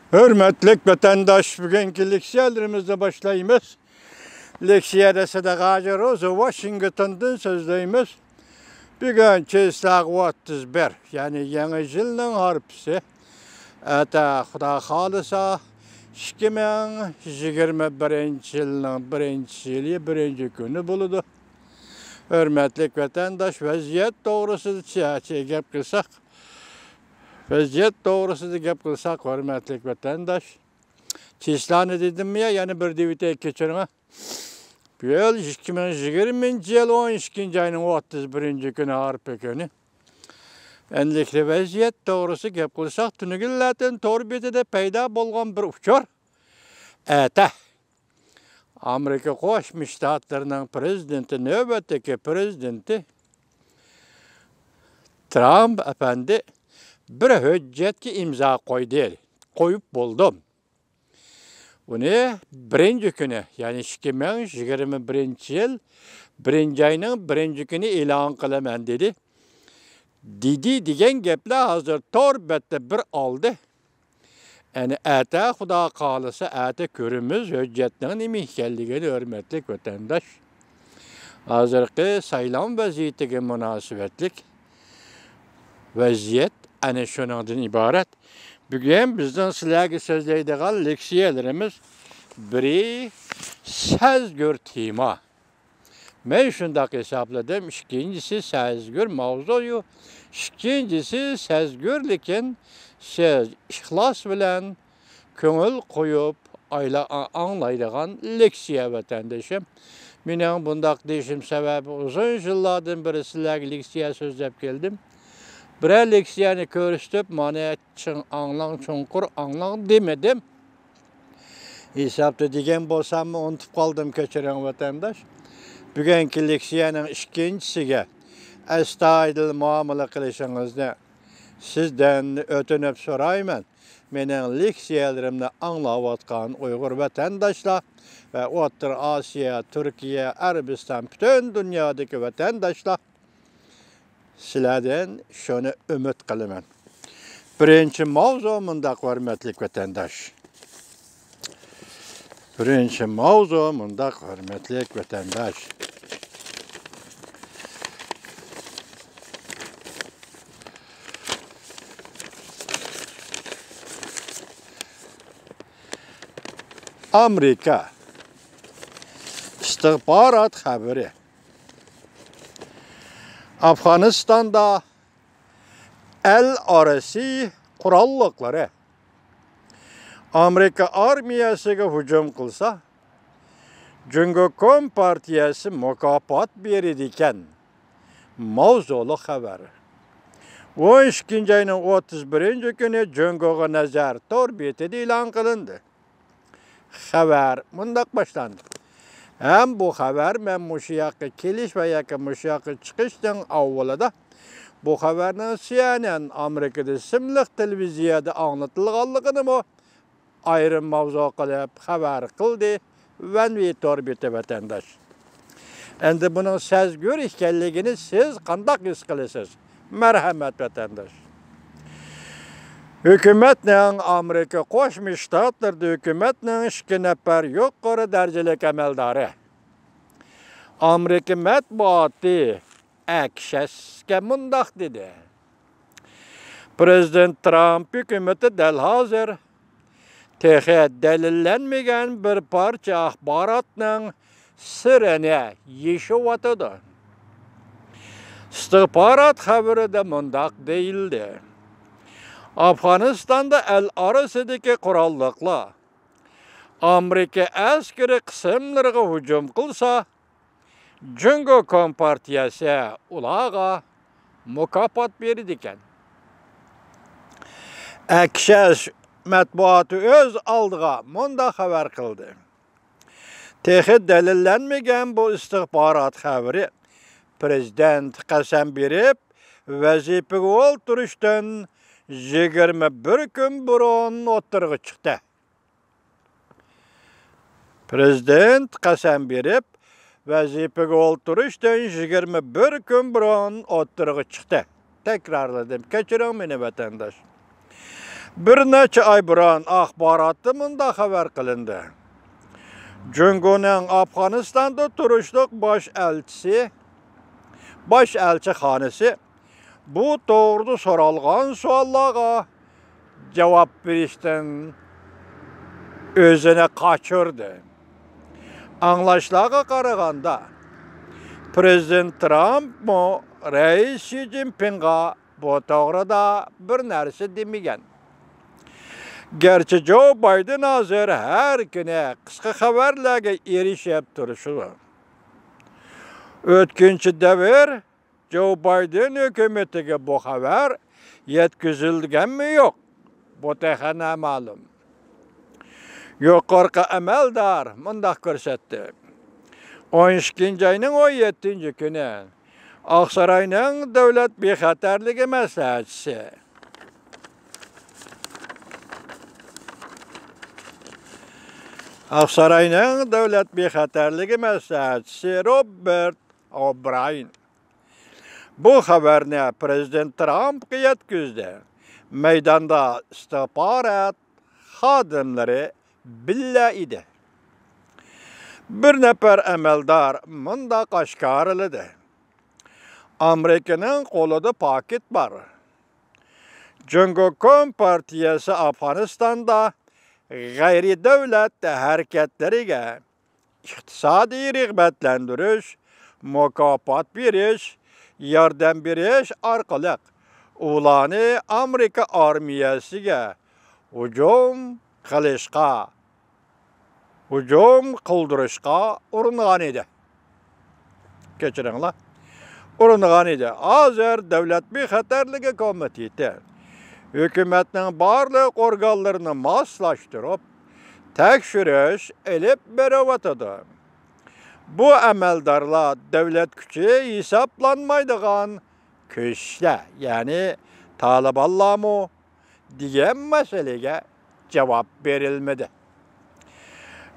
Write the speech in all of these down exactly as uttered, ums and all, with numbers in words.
ھۆرمەتلىك ۋەتەنداش، بۈگۈنكى لېكسىيەلىرىمىزنى باشلايمىز. لېكسىيەدە سىدىق ھاجى روزى ۋاشىنگتوندىن سۆزلەيمىز. بۈگۈن چىسلاق ئوتتۇز بىر، يەنى يېڭى يىلنىڭ ھارپىسى. ئەتە، خۇدا خالىسا، ئىككى مىڭ يىگىرمە بىرىنچى يىلنىڭ بىرىنچى يىلى، بىرىنچى كۈنى بولىدۇ. ھۆرمەتلىك ۋەتەنداش، ۋەزىيەت توغرىسىدا چى-، چى-، گەپ قىلساق، ۋەزىيەت توغرىسىدا گەپ قىلساق، ھۆرمەتلىك ۋەتەنداش، چىسلانى دېدىممۇ يا، يەنە بىر دېۋىتەي، كەچۈرۈڭە. بۇ يىل ئىككى مىڭ يىگىرمىنچى يىل ئون ئىككىنچى ئاينىڭ ئوتتۇز بىرىنچى كۈنى، ھارپا كۈنى. ئەمدىكى ۋەزىيەت توغرىسىدا گەپ قىلساق، تۈنۈگۈنلەردىن تور بېتىدە پەيدا بولغان بىر ئۇچۇر. ئەتە ئامېرىكا قوشما شتاتلىرىنىڭ پرېزىدېنتى، نۆۋەتتىكى پرېزىدېنتى ترامپ ئەپەندى بىر ھۆججەتكە ئىمزا قويدى، قويۇپ بولدۇم. ئۇنى بىرىنچى كۈنى، يەنى ئىككى مىڭ يىگىرمە بىرىنچى يىل بىرىنچى ئاينىڭ بىرىنچى كۈنى ئېلان قىلىمەن دېدى. دېدى دېگەن گەپلەر ھازىر تور بەتتە بىر ئالدى. ئەنە ئەتە خۇدا خالىسا، ئەتە كۆرىمىز ھۆججەتنىڭ نېمە ئىكەنلىكىنى، ھۆرمەتلىك ۋەتەنداش. ھازىرقى سايلام ۋەزىيىتىگە مۇناسىۋەتلىك ۋەزىيەت ئەنە شۇنىڭدىن ئىبارەت. بۈگۈن بىزنىڭ سىلەرگە سۆزلەيدىغان لېكسىيەلىرىمىز، بىرى سەزگۈر تېما. مەن شۇنداق ھېسابلىدىم، ئىككىنچىسى سەزگۈر ماۋزۇيۇ، ئىككىنچىسى سەزگۈر، لېكىن سىز ئىخلاس بىلەن كۆڭۈل قويۇپ ئايلا-، ئا-، ئاڭلايدىغان لېكسىيە، ۋەتەندىشىم. مېنىڭ بۇنداق دېيىشىم سەۋەبى، ئۇزۇن يىللاردىن بېرى سىلەرگە لېكسىيە سۆزلەپ كەلدىم. بىرەر لېكسىيەنى كۆرسىتىپ، مانا چىڭ ئاڭلاڭ، چوڭقۇر ئاڭلاڭ دېمىدىم. ھېسابتا دېگەن بولساممۇ ئۇنتۇپ قالدىم، كەچۈرۈڭ ۋەتەنداش. بۈگۈنكى لېكسىيەنىڭ ئىككىنچىسىگە ئەستايىدىل مۇئامىلە قىلىشىڭىزنى سىزدىن ئۆتۈنۈپ سورايمەن. مېنىڭ لېكسىيەلىرىمنى ئاڭلاۋاتقان ئۇيغۇر ۋەتەنداشلار ۋە ئوتتۇرا ئاسىيا، تۈركىيە، ئەرەبىستان، پۈتۈن دۇنيادىكى ۋەتەنداشلار، سىلەردىن شۇنى ئۈمىد قىلىمەن. بىرىنچى ماۋزۇ مۇنداق، ھۆرمەتلىك ۋەتەنداش. بىرىنچى ماۋزۇ مۇنداق، ھۆرمەتلىك ۋەتەنداش. ئامېرىكا ئىستىخبارات خەۋىرى. ئافغانىستاندا ئەل ئارىسى قوراللىقلىرى ئامېرىكا ئارمىيەسىگە ھۇجۇم قىلسا، جۇڭگو كومپارتىيەسى مۇكاپات بېرىدىكەن. ماۋزۇلۇق خەۋەر. ئون ئىككىنچى ئاينىڭ ئوتتۇز بىرىنچى كۈنى جۇڭگوغا نەزەر تور بېتىدە ئېلان قىلىندى. خەۋەر مۇنداق باشلاندى. ھەم بۇ خەۋەر مەن مۇشۇ ياققا كېلىش ۋە ياكى مۇشۇ ياققا چىقىشنىڭ ئاۋۋىلىدا بۇ خەۋەرنىڭ سى ئېن ئېن ئامېرىكىدا ئىسىملىق تېلېۋىزىيەدە ئاڭلىتىلغانلىقىنىمۇ ئايرىم ماۋزۇ قىلىپ خەۋەر قىلدى ۋەنۋى تور بېتى، ۋەتەنداش. ئەمدى بۇنىڭ سەزگۈر ئىكەنلىكىنى سىز قانداق ھېس قىلىسىز؟ مەرھەمەت، ۋەتەنداش. ھۆكۈمەتنىڭ، ئامېرىكا قوشما شتاتلىرىدا ھۆكۈمەتنىڭ ئىككى نەپەر يۇقىرى دەرىجىلىك ئەمەلدارى ئامېرىكا مەتبۇئاتى ئەكشەسكە مۇنداق دېدى: پرېزىدېنت ترامپ ھۆكۈمىتى دەل ھازىر تېخى دەلىللەنمىگەن بىر پارچە ئاخباراتنىڭ سىرىنى يېشىۋاتىدۇ. ئىستىخبارات خەۋىرىدە مۇنداق دېيىلدى: ئافغانىستاندا ئەل ئارىسىدىكى قوراللىقلار ئامېرىكا ئەسكىرىي قىسىملىرىغا ھۇجۇم قىلسا، جۇڭگو كومپارتىيەسى ئۇلارغا مۇكاپات بېرىدىكەن. ئەكشەس مەتبۇئاتى ئۆز ئالدىغا مۇنداق خەۋەر قىلدى: تېخى دەلىللەنمىگەن بۇ ئىستىخبارات خەۋىرى پرېزىدېنت قەسەم بېرىپ، ۋەزىپىگە ئولتۇرۇشتىن يىگىرمە بىر كۈن بۇرۇن ئوتتۇرىغا چىقتى. پرېزىدېنت قەسەم بېرىپ، ۋەزىپىگە ئولتۇرۇشتىن يىگىرمە بىر كۈن بۇرۇن ئوتتۇرىغا چىقتى. تەكرارلىدىم، كەچۈرۈڭ مېنى، ۋەتەنداش. بىر نەچچە ئاي بۇرۇن ئاخباراتتا مۇنداق خەۋەر قىلىندى. جۇڭگونىڭ ئافغانىستاندا تۇرۇشلۇق باش ئەلچىسى، باش ئەلچىخانىسى بۇ توغرىدا سورالغان سوئاللارغا جاۋاب بېرىشتىن ئۆزىنى قاچۇردى. ئاڭلاشلارغا قارىغاندا، پىرېزىدېنت ترامپمۇ رەئىس شى جىنپىڭغا بۇ توغرىدا بىر نەرسە دېمىگەن. گەرچە جو بايدېن ھازىر ھەر كۈنى قىسقا خەۋەرلەرگە ئېرىشىپ تۇرۇشىدۇ. ئۆتكۈنچى دەۋر جو بايدېن ھۆكۈمىتىگە بۇ خەۋەر يەتكۈزۈلگەنمۇ يوق، بۇ تېخى نامەلۇم. يۇقىرىقى ئەمەلدار مۇنداق كۆرسەتتى. ئون ئىككىنچى ئاينىڭ ئون يەتتىنچى كۈنى ئاقساراينىڭ دۆلەت بىخەتەرلىكى مەسلىھەتچىسى، ئاقساراينىڭ دۆلەت بىخەتەرلىكى مەسلىھەتچىسى روبېرت ئوبراين بۇ خەۋەرنى پىرېزىدېنت ترامپقا يەتكۈزدى. مەيداندا ئىستىخبارات خادىملىرى بىللە ئىدى. بىر نەپەر ئەمەلدار مۇنداق ئاشكارىلىدى: ئامېرىكىنىڭ قولىدا پاكىت بار. جۇڭگو كومپارتىيەسى ئافغانىستاندا غەيرىي دۆلەت ھەرىكەتلىرىگە ئىقتىسادىي رىغبەتلەندۈرۈش، مۇكاپات بېرىش، ياردەم بېرىش ئارقىلىق ئۇلارنى ئامېرىكا ئارمىيەسىگە ھۇجۇم قىلىشقا، ھۇجۇم قىلدۇرۇشقا ئۇرۇنغان ئىدى. كەچۈرۈڭلار. ئۇرۇنغان ئىدى. ھازىر دۆلەت بىخەتەرلىكى كومىتېتى ھۆكۈمەتنىڭ بارلىق ئورگانلىرىنى ماسلاشتۇرۇپ، تەكشۈرۈش ئېلىپ بېرىۋاتىدۇ. بۇ ئەمەلدارلار دۆلەت كۈچى ھېسابلانمايدىغان كۈچلەر، يەنى تالىبانلارمۇ دېگەن مەسىلىگە جاۋاب بېرىلمىدى.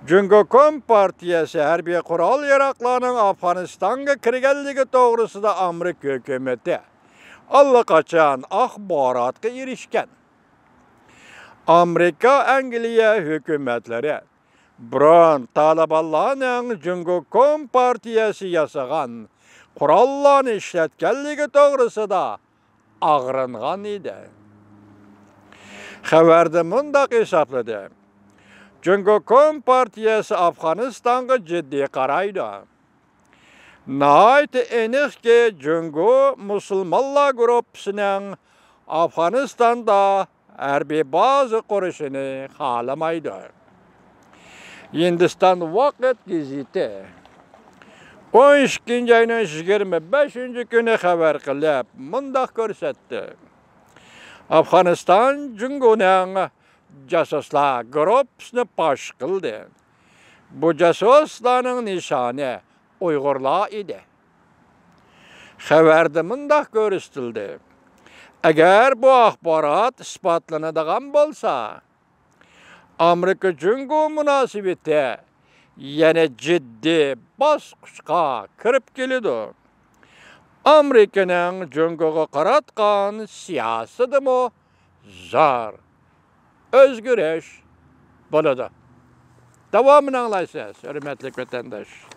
جۇڭگو كومپارتىيەسى ھەربىي قورال-ياراغلارنىڭ ئافغانىستانغا كىرگەنلىكى توغرىسىدا ئامېرىكا ھۆكۈمىتى ئاللىقاچان ئاخباراتقا ئېرىشكەن. ئامېرىكا، ئەنگلىيە ھۆكۈمەتلىرى بۇرۇن تالىبانلارنىڭ جۇڭگو كومپارتىيەسى ياسىغان قوراللارنى ئىشلەتكەنلىكى توغرىسىدا ئاغرىنغان ئىدى. خەۋەردە مۇنداق ھېسابلىدى: جۇڭگو كومپارتىيەسى ئافغانىستانغا جىددىي قارايدۇ. ناھايىتى ئېنىقكى، جۇڭگو مۇسۇلمانلار گۇرۇپپىسىنىڭ ئافغانىستاندا ھەربىي بازا قۇرۇشىنى خالىمايدۇ. ھىندىستان ۋاقىت گېزىتى ئون ئىككىنچى ئاينىڭ يىگىرمە بەشىنچى كۈنى خەۋەر قىلىپ، مۇنداق كۆرسەتتى: ئافغانىستان جۇڭگونىڭ جاسۇسلار گۇرۇپپىسىنى پاش قىلدى. بۇ جاسۇسلارنىڭ نىشانى ئۇيغۇرلار ئىدى. خەۋەردە مۇنداق كۆرسىتىلدى: ئەگەر بۇ ئاخبارات ئىسپاتلىنىدىغان بولسا، ئامېرىكا جۇڭگو مۇناسىۋىتى يەنە جىددىي باسقۇچقا كىرىپ كېلىدۇ. ئامېرىكىنىڭ جۇڭگوغا قاراتقان سىياسىتىدىمۇ زور ئۆزگىرىش بولىدۇ. داۋامىنى ئاڭلايسىز، ھۆرمەتلىك ۋەتەنداش.